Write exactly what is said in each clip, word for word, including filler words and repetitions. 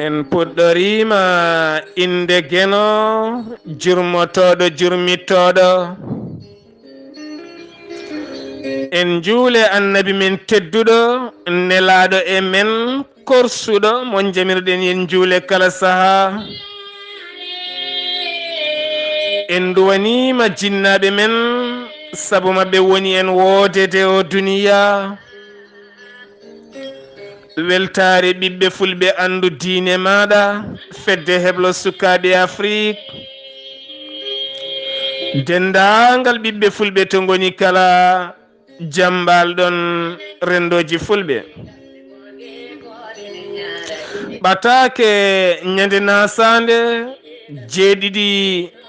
En puɗɗoriima innde Geno, jurmotooɗo, jurmittooɗo. En njuule Annabi men tedduɗo, nelaaɗo e men, korsuɗo, mo jamirɗen en njuule kala sahaa. En nduwaniima jinnaaɓe men, sabu maɓɓe woni en woodede o duniya. Weltaare ɓiɓɓe fulɓe, anndu diine maaɗa, fedde heblo sukaaɓe Afrik, denndaangal ɓiɓɓe fulɓe to ngoni kala, jammbal ɗon renndooji fulɓe. Ɓataake ñande naasaande, jeeɗiɗi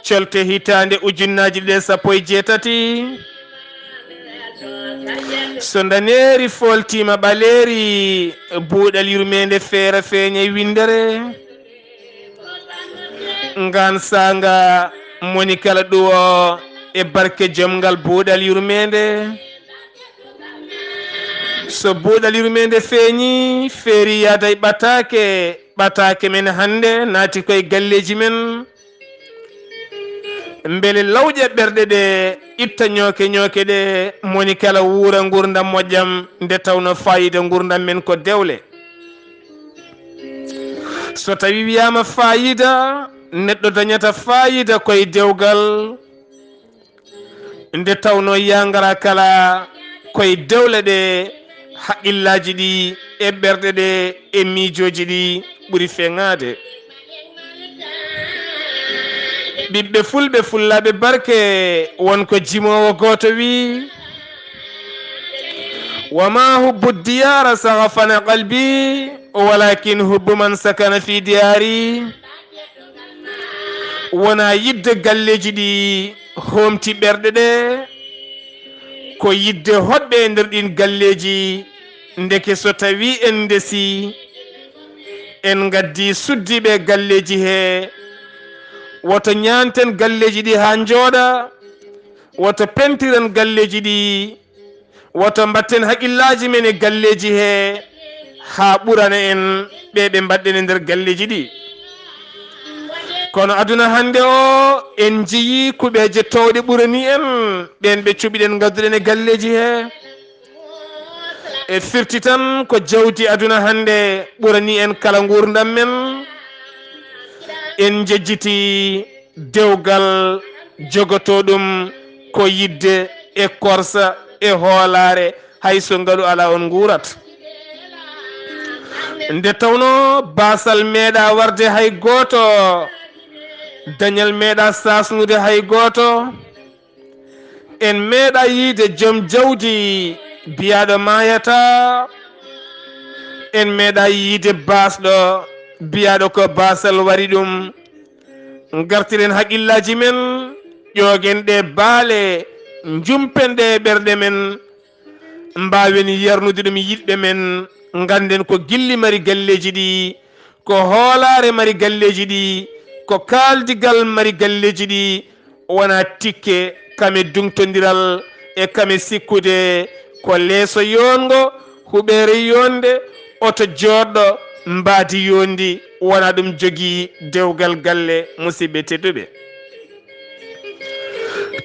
colte hitaande ujunnaaji ɗiɗi e sappo e jeetati. So ndaneeri fooltiima ɓaleeri, buuɗal yurmeende feera feeña e winndere. Ngaan saanga moni kala ɗuwo e barke jom ngal buuɗal yurmeende. So buuɗal yurmeende feeñi, feeri yaada e ɓataake, ɓataake men hannde naati koye galleeji men. Mbele lawƴe ɓerɗe ɗe, itta ñooke ñooke ɗe, moni kala wuura nguurndam moƴƴam, nde tawno faayiida nguurndam men ko dewle. So tawi wiyaama faayiida, neɗɗo dañata faayiida koye dewgal, nde tawno yangara kala koye dewle ɗe, haqqillaaji ɗi e ɓerɗe ɗe e miijooji ɗi ɓuri feŋaade. Ɓiɓɓe fulɓe, fullaaɓe barke, won ko jimoowo gooto wi: "Wa ma hubbu diyaara saghafana qalbi, walakin hubbu man sakana fi diyaari." Wonaa yiɗde galleeji ɗi hoomti ɓerɗe ɗe, ko yiɗde hoɗɓe e nder ɗiin galleeji. Ndeke so tawii en ndesii, en ngaddii suddiiɓe e galleeji hee, woto ñaanten galleeji ɗi haa njooɗa, woto pentiren galleeji ɗi, woto mbatten haqqillaaji men e galleeji hee, haa ɓurana en ɓe ɓe mbaɗɗen e nder galleeji ɗi. Kono aduna hannde o, en njiyii kuɓeeje toowɗe ɓuranii en, ɓeen ɓe cuɓiɗen ngadduɗen e galleeji hee. E firti tan ko jawdi aduna hannde ɓuranii en kala nguurndam men. En njejjitii dewgal jogotoo ɗum ko yiɗde e korsa e hoolaare, hay so ngalu alaa on nguurat. Nde tawnoo baasal meeɗaa warde hay gooto, dañal meeɗaa saasnude hay gooto, en meeɗaa yiyde joom jawdi biyaaɗo maayataa, en meeɗaa yiyde baasɗo biyaaɗo ko baasal waɗi ɗum. Ngartiren haqqillaaji men, ƴoogen ɗe baale, njumpen ɗe e ɓerɗe men, mbaawen yarnude ɗum yiɗɓe men. Ngannden ko gilli mari galleeji ɗi, ko hoolaare mari galleeji ɗi, ko kaaldigal mari galleeji ɗi, wonaa tikke, kame duŋtondiral e kame sikkude, ko leeso yoonngo, huɓeere yonde, oto jooɗɗo, mbaadi yonndi, wonaa ɗum jogii dewgal galle, musidɓe tedduɓe.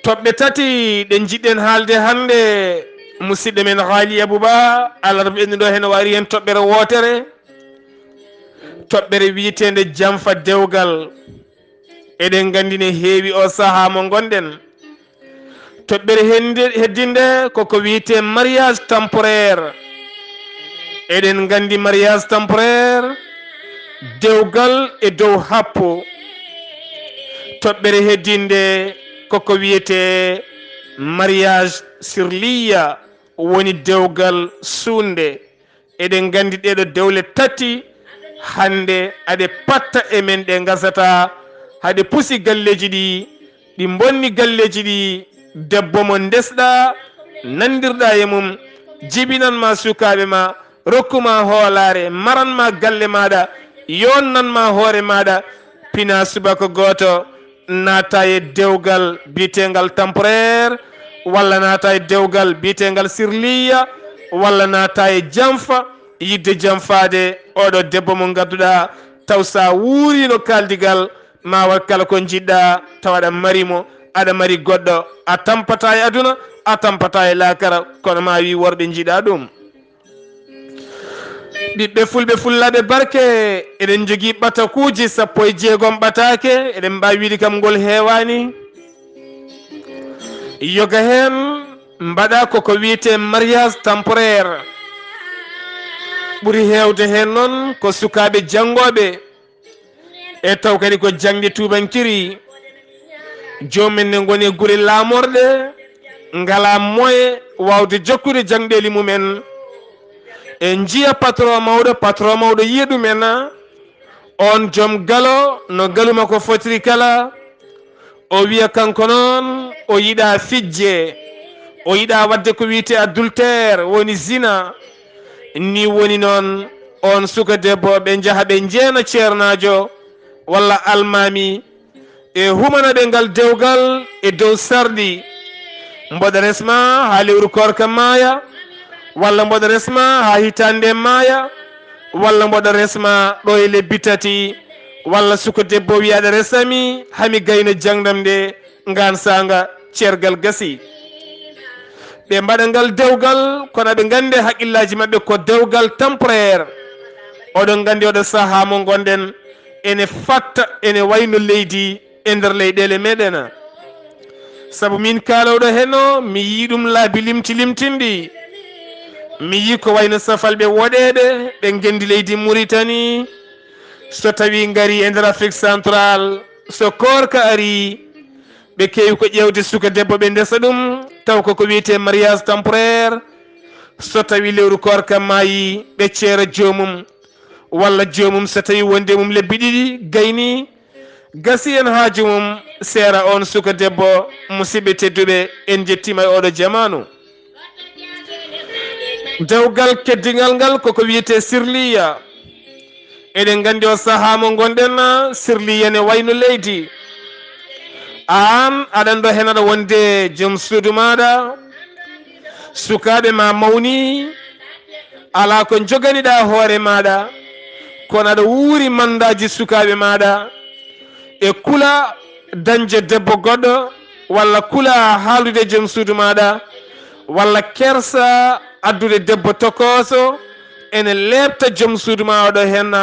Toɓɓe tati ɗe njiɗɗen haalde hannde, musidɗo men Haali Abuba, alarba ɓennuɗo heen o ari heen toɓɓere wootere, toɓɓere wiyeteende Janfa Dewgal. Eɗen nganndi ne heewi o sahaa mo ngonɗen. Toɓɓere hennde, heddinde ko ko wiyetee mariage temporaire. Eɗen nganndi mariage temporaire, dewgal e dow happo. Toɓɓere heddinde ko ko wiyetee mariage sur liya, woni dewgal suunde. Eɗen nganndi ɗeeɗo dewle tati hannde aɗe patta e men, ɗe ngasata, haɗe pusi galleeji ɗi, ɗi mbonni galleeji ɗi. Debbo mo ndesɗaa, nanndirɗaa e mum, jibinan ma sukaaɓe ma, rokku ma hoolaare, maran ma galle maaɗa, yonnan ma hoore maaɗa, pina subaka gooto, naata e dewgal biyeteengal temporaire, walla naata e dewgal biyeteengal sirliya, walla naata e janfa, yiɗde janfaade oɗo debbo mo ngadduɗaa, taw sa wuurino kaaldigal, ma waɗ kala ko njiɗɗa, tawa aɗa mari mo, aɗa mari goɗɗo, a tampata e aduna, a tampata e laakara, kono ma wi worɓe njiɗa ɗum. Ɓiɓɓe fulɓe fullaaɓe barke, eɗen njogii ɓatakuuji sappo e jeegom ɓataake, eɗen mbaawi wiide kam ngol heewaani. Yoga heen mbaɗa koko wiyetee mariage temporaire. Ɓuri heewde heen noon ko sukaaɓe janngooɓe, e taw kadi ko jaŋde tuubankiri. Joomum en ne ngoni e gure laamorɗe, ngalaa moye waawde jokkude jaŋɗeeli mum en. En njiya patron mawɗo, patron mawɗo yiya ɗum en, oon joom galo, no galu makko fotiri kala, o wiya kanko noon o yiɗaa fijje, o yiɗaa waɗde ko wiyetee adultère, woni zina. Ni woni noon, oon suka debbo, ɓe njaha ɓe njeena ceernaajo walla almaami, e humana ɓe ngal dewgal e dow sarɗi. Mboɗo resma haa lewru koorka maaya, walla mboɗo resma haa hitaande maaya, walla mboɗo resma ɗo e lebbi tati, walla suka debbo wiya aɗa resami, hami gayna jaŋdam nde, ngaan saanga ceergal gasi. Ɓe mbaɗa ngal dewgal, kono aɓe nganndi haqqillaaji maɓɓe ko dewgal temporaire. Oɗon nganndi oɗo sahaa mo ngonɗen, ene fatta, ene wayno leydi e nder leyɗeele meɗen. Sabu min kaalowɗo heno, mi yii ɗum laabi limti limtinɗi. Mi yii ko wayno safalɓe woɗeeɓe, ɓe ngenndi leydi Muritani. So tawi ngari e nder Afrique Centrale, so koorka ari, ɓe keewi ko ƴeewde suka debbo, ɓe ndesa ɗum, taw ko ko wiyetee mariage temporaire. So tawi lewru koorka maayi, ɓe ceera joomum, walla joomum so tawi wondi e mum lebbi ɗiɗi, gayni, gasi en haaju mum, seera oon suka debbo. Musidɓe tedduɓe, en njettiima e oɗo jamaanu. Dewgal keddigal ngal koko wiyetee sirliya. Eɗen nganndi o sahaa mo ngonɗen, sirliya ne wayno leydi. Aan aɗa anndo heen aɗa wonde joom suudu maaɗa, sukaaɓe ma mawni, alaa ko njoganiɗaa hoore maaɗa, kono aɗa wuuri mandaaji sukaaɓe maaɗa, e kula dañde debbo goɗɗo, walla kula haaldude joom suudu maaɗa, walla kersa addude debbo tokooso, ene leepta joom suudu ma oɗo heen,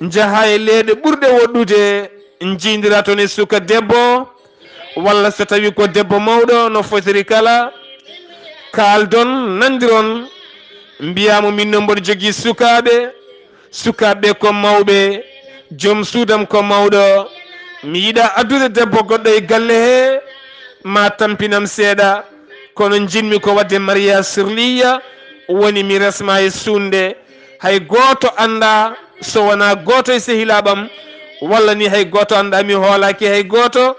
njaha e leeɗe ɓurɗe woɗɗude, njiidira toon e suka debbo, walla so tawi ko debbo mawɗo no fotiri kala, kaaldon, nandiron, mbiyaa mo min noon mboɗo jogii sukaaɓe, sukaaɓe ko mawɓe, joom suudam ko mawɗo. Mi yiɗaa addude debbo goɗɗo e galle he, ma tampinam seeɗa, kono njiɗmi ko waɗde mariage sirliya, woni mi resma e suunde. Hay gooto anndaa so wonaa gooto e sehilaaɓam, walla ni hay gooto anndaa mi hoolaaki hay gooto.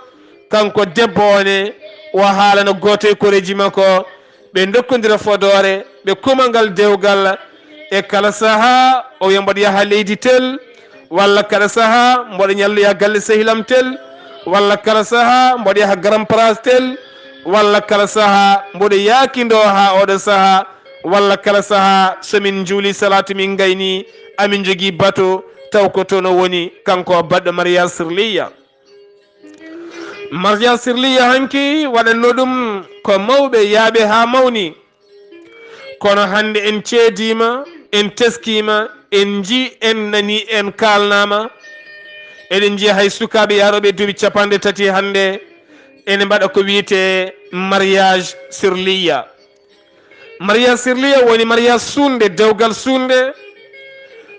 Kanko debbo o ne, o haalana gooto e koreeji makko, ɓe ndokkondira fodoore, ɓe kuma ngal dewgal. E kala sahaa, o wiya mboɗo yaha leydi tel, walla kala sahaa, mboɗo ñalloya galle sehilam tel, walla kala sahaa, mboɗo yaha Grand Place tel, walla kala sahaa, mboɗo yaakindoo haa oɗo sahaa, walla kala sahaa, so min njuuli salaatu min ngayni, amin njogii bato, taw ko toon o woni, kanko baɗɗo mariage sirliya. Mariage sirliya hanki waɗatno ɗum ko mawɓe yaaɓe haa mawni. Kono hannde en ceediima, en teskiima, en njii, en nanii, en kaalnaama. Eɗen njiya hay sukaaɓe yaarooɓe duuɓi capanɗe tati hannde ene mbaɗa ko wiyetee mariage sirliya. Mariage sirliya woni mariage suunde, dewgal suunde.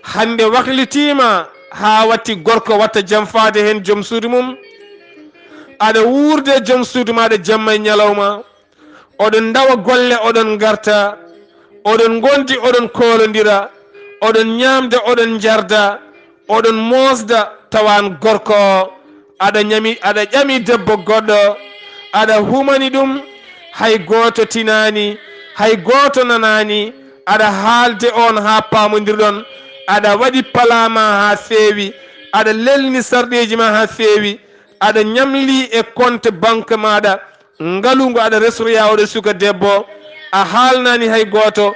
Hannde waklitiima haa watti gorko watta janfaade heen joom suudu mum. Aɗa wuurde joom suudu maaɗa jamma e ñalawma. Oɗon ndawa golle, oɗon ngarta. Oɗon ngondi, oɗon koolondira. Oɗon ñaamda, oɗon njarda. Oɗon moosda, tawa aan gorko o, aɗa ñami, aɗa ƴami debbo goɗɗo, aɗa humani ɗum, hay gooto tinaani, hay gooto nanaani, Aɗa haalde on haa paamondirɗon, aɗa waɗi palaa ma haa feewi, aɗa lelni sarɗeeji ma haa feewi, aɗa ñamli e compte banque maaɗa, ngalu ngu aɗa resroya oɗo suka debbo, a haalnaani hay gooto,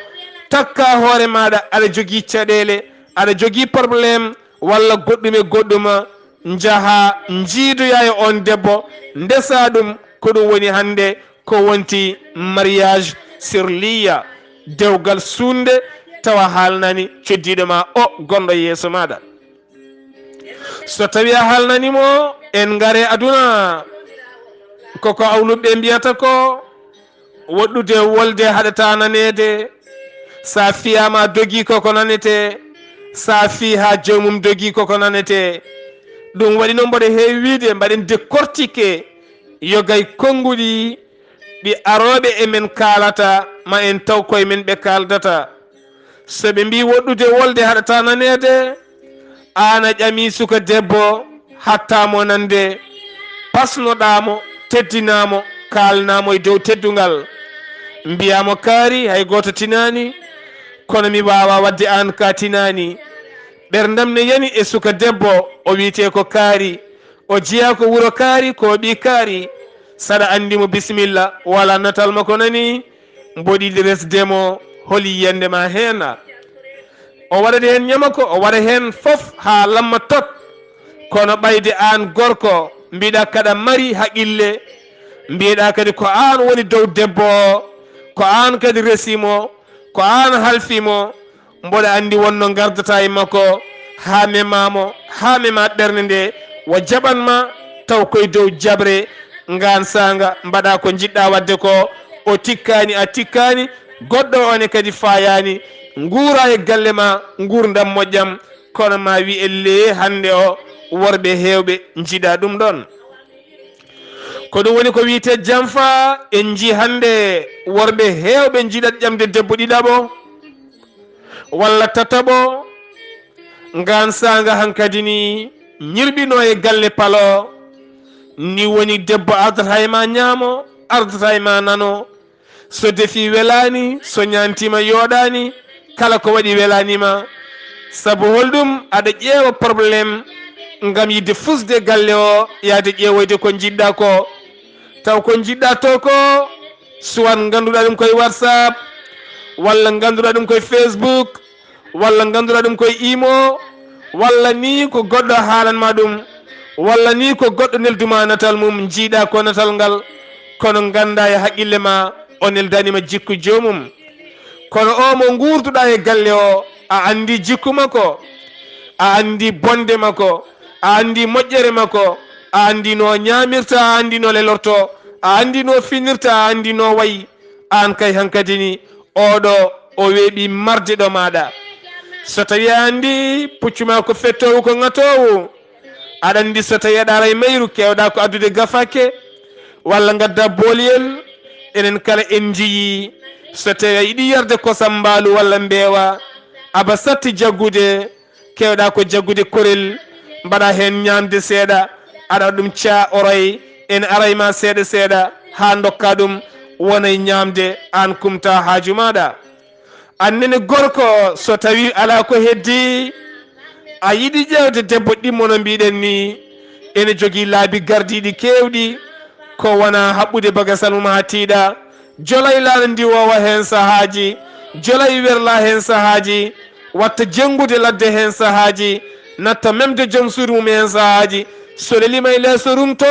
takka hoore maaɗa, aɗa jogii caɗeele, aɗa jogii problème, walla goɗɗum e goɗɗum, njaha njiidoya e on debbo, ndesa ɗum, ko ɗum woni hannde ko wonti mariage sur liya, dewgal suunde, tawa haalnaani coddiiɗo ma o gonɗo yeeso maaɗa. So tawi a haalnaani mo, en ngare aduna, koko awluɓe mbiyata ko, woɗɗude wolde haɗata naneede, sa fiyaama dogi koko nanete, sa fi haa joomum dogi koko nanete. Ɗum waɗi noon mboɗo heewi wiide mbaɗen décortiquer yogay konnguɗi ɗi arooɓe e men kaalata, ma en taw koye men ɓe kaaldata. So ɓe mbii woɗɗude wolde haɗata naneede, aan a ƴami suka debbo, hatta mo nande, pasnoɗaa mo, teddinaa mo, kaalnaa mo e dow teddungal. Mbiyaa mo kaari, hay gooto tinaani, kono mi waawaa waɗde aan ka tinaani. Ɓerndam ne yani e suka debbo, o wiyetee ko kaari, o jeyaa ko wuro kaari, ko ɓii kaari. Saɗa anndi mo, bisimilla, wala natal makko nani, mboɗo yiɗi resde mo, holi yiyannde ma heen? O waɗat heen ñamako, o waɗa heen fof haa lamma tot. Kono ɓayde aan gorko, mbiɗa kaɗa mari haqille, mbiɗa kadi ko aan woni dow debbo o, ko aan kadi resi mo, ko aan halfi mo, mboɗo anndi wonno ngardata e makko, haa mema mo, haa mema ɓernde nde, o jaɓan ma, taw koye dow jaɓre, ngaan saanga, mbaɗa ko njiɗɗa waɗde ko, o tikkaani, a tikkaani, goɗɗo o ne kadi faayaani, nguura e galle ma, nguurndam moƴƴam, kono ma wi elle hannde o, worɓe heewɓe njiɗa ɗum ɗon. Ko ɗum woni ko wiyetee janfa, en njii hannde worɓe heewɓe njiɗat ƴamde debbo ɗiɗaɓo walla tataɓo, ngaan saanga hankadi ni ñirɓinoo e galle palo, ni woni debbo ardata e ma ñaamo, ardata e ma nano, so defi welaani, so ñaantiima yooɗaani, kala ko waɗi welaani ma. Sabu holɗum aɗa ƴeewa problème ngam yiɗde fusde galle o, yahde ƴeewoyde ko njiɗɗa ko? Taw ko njiɗɗa to ko, soit ngannduɗa ɗum koye WhatsApp, walla ngannduɗa ɗum koye Facebook, walla ngannduɗa ɗum koye Imo, walla ni ko goɗɗo haalan ma ɗum, walla ni ko goɗɗo nelduma natal mum, njiiɗa ko natal ngal, kono ngannda e haqqille ma o neldani ma jikku joomum. Kono o mo nguurduɗa e galle o, a anndi jikku makko, a anndi bonde makko, a anndi moƴƴere makko, a anndi no ñaamirta, a anndi no lelorto, a anndi no finirta, a anndi no wayi. Aan kay hankadi ni, oɗo o weeɓi marde ɗo maɗa. So tawi a anndi puccu ma ko fettoowu, ko ŋatoowu, aɗa anndi so tawi aɗa ara e mayru, kewɗa ko addude gafake walla ngadda booliyel. Enen kala en njiyi so tawi a yiɗi yarde kosam mbaalu walla mbeewa, aba satti jaggude, kewɗa ko jaggude korel, mbaɗa heen ñaamde seeɗa, aɗa waɗa ɗum caa oray, en aray ma seeɗa seeɗa, haa ndokka ɗum, wonay ñaamde, aan kumta haaju maɗa. Aan nene gorko, so tawi alaa ko heddi, a yiɗi ƴeewde debbo ɗimmo no mbiɗen ni, ene jogii laabi gardiiɗi keewɗi, ko wona haɓɓude bagasal mum haa tiiɗa, jolay laana ndiwoowa heen sahaaji, jolay werla heen sahaaji, watta jenngude ladde heen sahaaji, natta memde joom suudu mum heen sahaaji, so lelima e leeso rumto,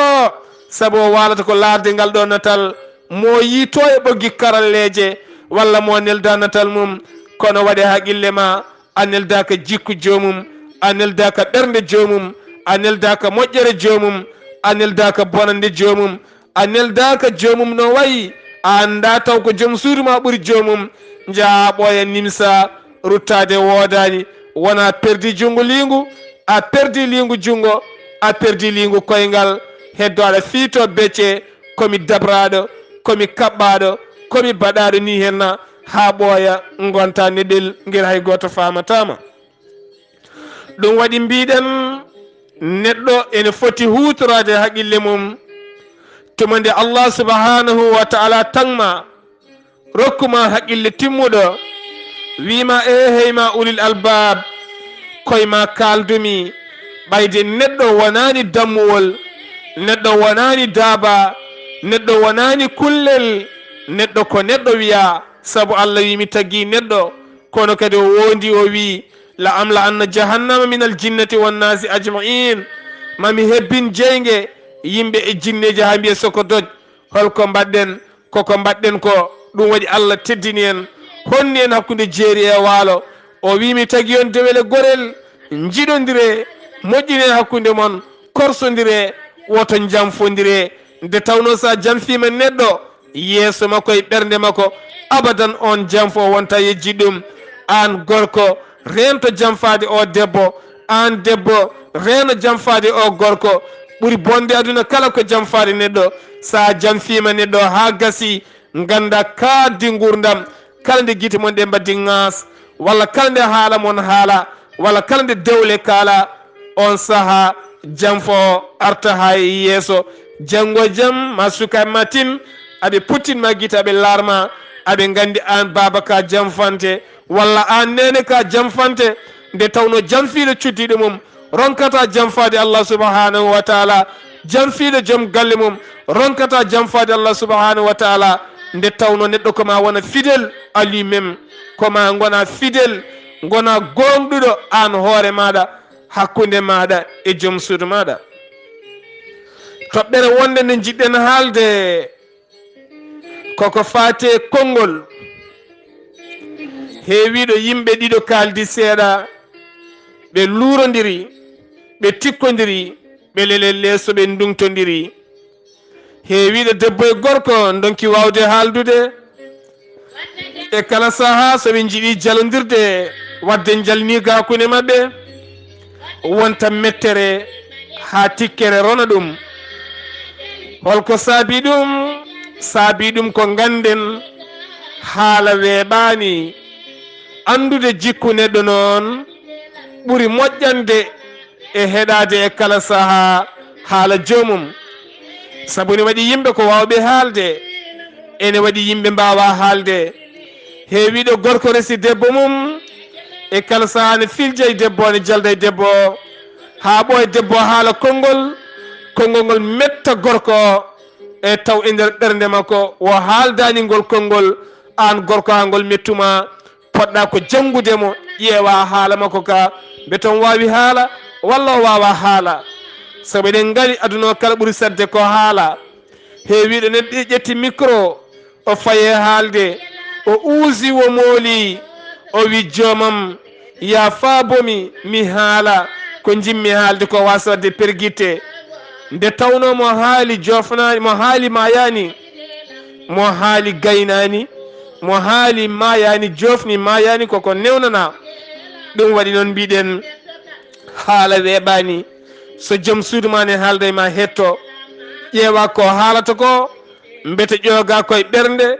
sabu o waalata ko laarde ngal ɗo natal, mo yiito e ɓoggi karalleeje, walla mo nelda natal mum, kono waɗe haqqille ma, a neldaaka jikku joomum, a neldaaka ɓernde joomum, a neldaaka moƴƴere joomum, a neldaaka bonande joomum, a neldaaka joomum no wayi, a anndaa taw ko joom suudu ma ɓuri joomum, njaha ɓooya nimsa, ruttaade woodaani, wona perdi junngo liingu, a perdi liingu junngo, a perdi liingu koyngal, heddo aɗa fiito becce, ko mi dabraaɗo, ko mi kaɓɓaaɗo, ko mi baɗaaɗo ni henna, haa ɓooya ngonta neɗel ngel hay gooto faamataama. Ɗum waɗi mbiɗen neɗɗo ene foti huutoraade haqqille mum. Tuma nde Allah subhanahu wa ta'ala tagma, rokkuma haqqille timmuɗo, Wiima, "Ee hey ma ulil albaab, koye ma kaaldumi, ɓayde neɗɗo wonaani dammuwol, neɗɗo wonaani daaba, neɗɗo wonaani kullel, neɗɗo ko neɗɗo wiya, sabu Allah wiimi tagi neɗɗo, kono kadi o wondi o wii, la amla anna jahannama min al jinnati wan naasi ajmain." Mami hebbin jeynge yimɓe e jinneeji haa mbiya soko doj. Holko mbaɗɗen? Koko mbaɗɗen ko, ɗum waɗi Allah teddini en, honni en hakkunde jeeri e waalo. O wiimi tagi on dewele gorel, njiɗondire, moƴƴine hakkunde mon, korsondire, woto janfondire. Nde tawno sa janfiima neɗɗo, yeeso makko e ɓernde makko, abadan on janfo wonta yejji ɗum. Aan gorko, reento janfaade o debbo, aan debbo, reeno janfaade o gorko. Ɓuri bonde aduna kala ko janfaade neɗɗo. Sa janfiima neɗɗo haa gasi, ngannda kaaddi nguurndam, kala nde gite mon ɗe mbaddi ŋaas, walla kala nde haala mon haala, walla kala nde dewle kaala, on saha janfo o arta haa e yeeso. Janngo e jam ma suka ma tin, aɓe puttin ma gite, aɓe laarma, aɓe nganndi aan baaba ka janfante, walla aan neene ka janfante. Nde tawno janfiiɗo cuddiiɗo mum ronkata janfaade Allah subhanahu wa taala, janfiiɗo joom galle mum ronkata janfaade Allah subhanahu wa taala. Nde tawno neɗɗo ko ma wona fidèle à lui-même, ko ma ngona fidèle, ngona gooŋɗuɗo aan hoore maaɗa, hakkunde maaɗa e joom suudu maaɗa. Toɓɓere wonde nde njiɗɗen haalde koko faati e konngol. Heewiiɗo yimɓe ɗiɗo kaaldi seeɗa, ɓe luurondiri, ɓe tikkondiri, ɓe lele leeso, ɓe nduŋtondiri. Heewiiɗo debbo e gorko ndonki waawde haaldude. E kala sahaa so ɓe njiɗi jalondirde, waɗde njalniiga hakkunde maɓɓe, wonta mettere haa tikkere rona ɗum. Holko saabi ɗum? Saabi ɗum ko ngannden haala weeɓaani. Anndude jikku neɗɗo noon ɓuri moƴƴande e heɗaade e kala sahaa haala joomum. Sabu ne waɗi yimɓe ko waawɓe haalde, ene waɗi yimɓe mbaawa haalde. Heewiiɗo gorko resi debbo mum, e kala sahaa ne filja e debbo, ne jalda e debbo, haa ɓooya debbo haala konngol, konngol ngol metta gorko, e taw e nder ɓernde makko o haaldaani ngol konngol, aan gorko haa ngol mettuma, poɗɗa ko janngude mo, ƴeewa haala makko ka, mbete on waawi haala, walla o waawa haala. Sabu eɗen ngari aduna o kala ɓuri saɗde ko haala. Heewiiɗo neɗɗo ƴetti micro, o faye haalde, o uusi, o mooli, o wi, "Joomam, yaa faabomi, mi haala, ko njimmi haalde ko waasa waɗde pergitte." Nde tawno mo haali joofnaani, mo haali maayaani, mo haali gaynaani, mo haali maayaani, joofni maayaani, koko newnanaa. Ɗum waɗi noon mbiɗen haala weeɓaani. So joom suudu ma ne haalda e ma hetto, ƴeewa ko haalata ko, mbete ƴooga koye ɓernde,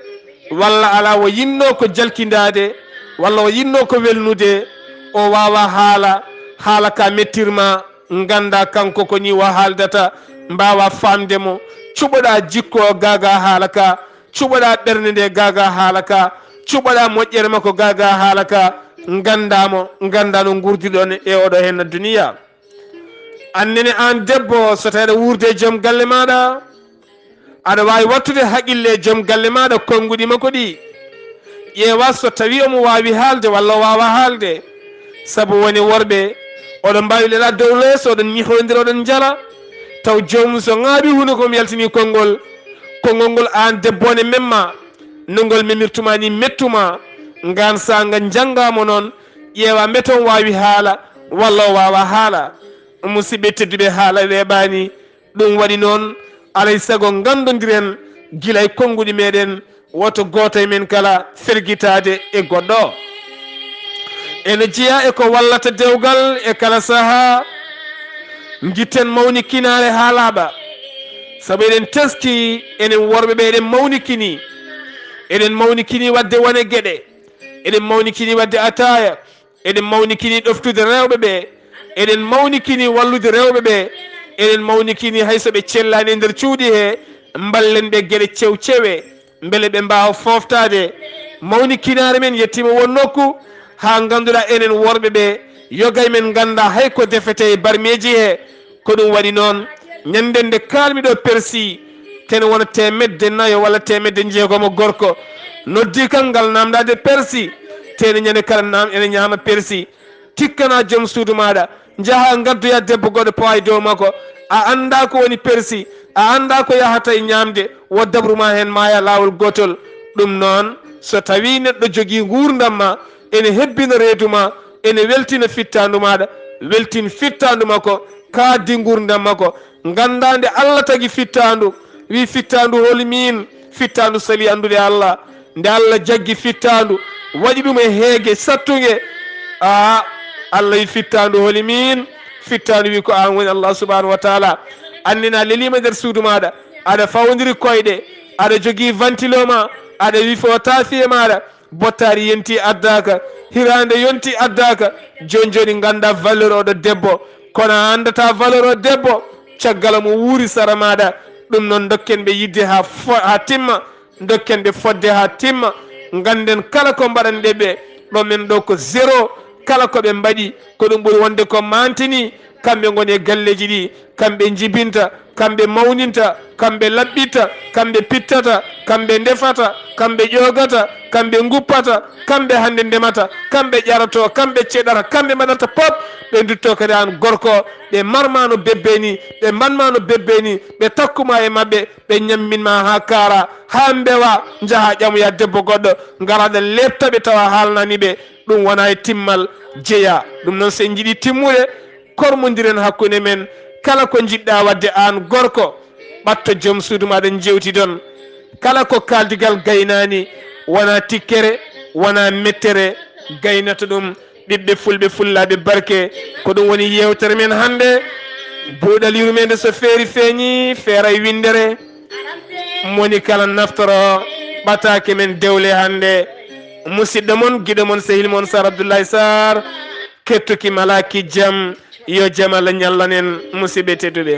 walla alaa o yinnoo ko jalkindaade, walla o yinnoo ko welnude, o waawa haala, haala ka mettirma, ngannda kanko ko ni o haaldata, mbaawa faamde mo, cuɓoɗa jikko o gaaga haala ka, cuɓoɗa ɓernde nde gaaga haala ka, cuɓoɗa moƴƴere makko gaaga haala ka, ngannda mo, ngannda no ngurdiɗon e oɗo heen duniya. Annene aan debbo, so tawi aɗa wuurde e joom galle maaɗa, aɗa waawi wattude haqille e joom galle maaɗa, konnguɗi makko ɗi. Ƴeewa so tawi omo waawi haalde walla o waawa haalde. Sabu woni worɓe, oɗon mbaawi lelaa dow leeso, oɗon ñihoyndira, oɗon njala. Taw joomum so ŋaaɓi hunuko, omo yaltini konngol. Konngol ngol aan debbo ne memma. No ngol memirtuma ni mettuma. Ngaan saanga njanngaamo noon, ƴeewa mbete on waawi haala walla o waawa haala. Musidɓe tedduɓe, haala weeɓaani. Ɗum waɗi noon, alay sago nganndondiren gila e konnguɗi meɗen, woto gooto e men kala fergitaade e goɗɗo. Ene jeyaa e ko wallata dewgal e kala sahaa. Ngitten mawnikinaare haa laaɓa. Sabu eɗen teski, enen worɓe ɓe, eɗen mawnikini. Eɗen mawnikini waɗde wone geɗe. Eɗen mawnikini waɗde ataaya. Eɗen mawnikini ɗoftude rewɓe ɓe. Eɗen mawnikini wallude rewɓe ɓe. Eɗen mawnikini hay so ɓe cellaani e nder cuuɗi he, mballen ɓe geɗe cew cewe, mbele ɓe mbaawa fooftaade. mawnikinaare men yettiima won nokku, haa ngannduɗaa enen worɓe ɓe, yoga e men nganndaa hay ko defetee e barmeeji he. Ko ɗum waɗi noon, ñande nde kaalmi ɗo persi, tene wona teemedde nayo walla teemedde njeegomo gorko, noddi kam ngal naamndaade persi, tene ñande kala naam ene ñaama persi. Tikkana joom suudu maaɗa, njaha ngaddoya debbo goɗɗo pawa e dow makko. A anndaa ko woni persi, a anndaa ko yahata e ñaamde, wo dabru ma heen maaya laawol gootol. Ɗum noon, so tawii neɗɗo jogii nguurndam ma, ene hebbina reedu ma, ene weltina fittaandu maaɗa, weltin fittaandu makko, kaaddi nguurndam makko. Nganndaa nde Allah tagi fittaandu, wi fittaandu holi miin, fittaandu sali anndude Allah. Nde Allah jaggi fittaandu, waɗi ɗum e heege sattunge, a Allah wi fittaandu holi miin, fittaandu wi ko aan woni Allah subhanahu wa taala. Anndina leliima nder suudu maaɗa, aɗa fawndiri koyɗe, aɗa jogii ventilo ma, aɗa wifo taafiye maaɗa, bottaari yonti addaaka, hiraande yonti addaaka, jooni jooni nganndaa valeur oɗo debbo, kono a anndataa valeur o debbo, caggal mo wuuri sara maaɗa. Ɗum noon ndokken ɓe yiɗde haa fo-, haa timma, ndokken ɓe fotde haa timma, ngannden kala ko mbaɗanɗen ɓe, ɗo men ɗo ko zéro, kala ko ɓe mbaɗi, ko ɗum ɓuri wonde ko mantini, kamɓe ngoni e galleeji ɗi, kamɓe njibinta, kamɓe mawninta, kamɓe laɓɓitta, kamɓe pittata, kamɓe ndefata, kamɓe ƴoogata, kamɓe nguppata, kamɓe hannde ndemata, kamɓe ƴarato, kamɓe ceɗata, kamɓe mbaɗata pop, ɓe ndutto kadi aan gorko, ɓe marma no bebbe ni, ɓe mbanma no bebbe ni, ɓe takkuma e maɓɓe, ɓe ñamminma haa kaara, haa mbewa, njaha ƴamoya debbo goɗɗo, ngaraɗa leepta ɓe tawa haalnani ɓe, ɗum wona e timmal jeya. Ɗum noon so en njiɗi timmude, kormondiren hakkunde men, kala ko njiɗɗa waɗde aan gorko, ɓatto joom suudu maɗa njeewtidon. Kala ko kaaldigal gaynaani, wona tikkere, wona mettere, gaynata ɗum. Ɓiɓɓe fulɓe, fullaaɓe barke, ko ɗum woni yeewtere men hannde. Buuɗal yurmeende so feeri feeñi, feeray winndere. Moni kala naftoro ɓataake men dewle hannde. Musidɗo mon, giɗo mon, sehil mon, Sar Abdoulaye Sarr, kettuki malaaki jam, yo jam Allah ñallan en, musidɓe tedduɓe.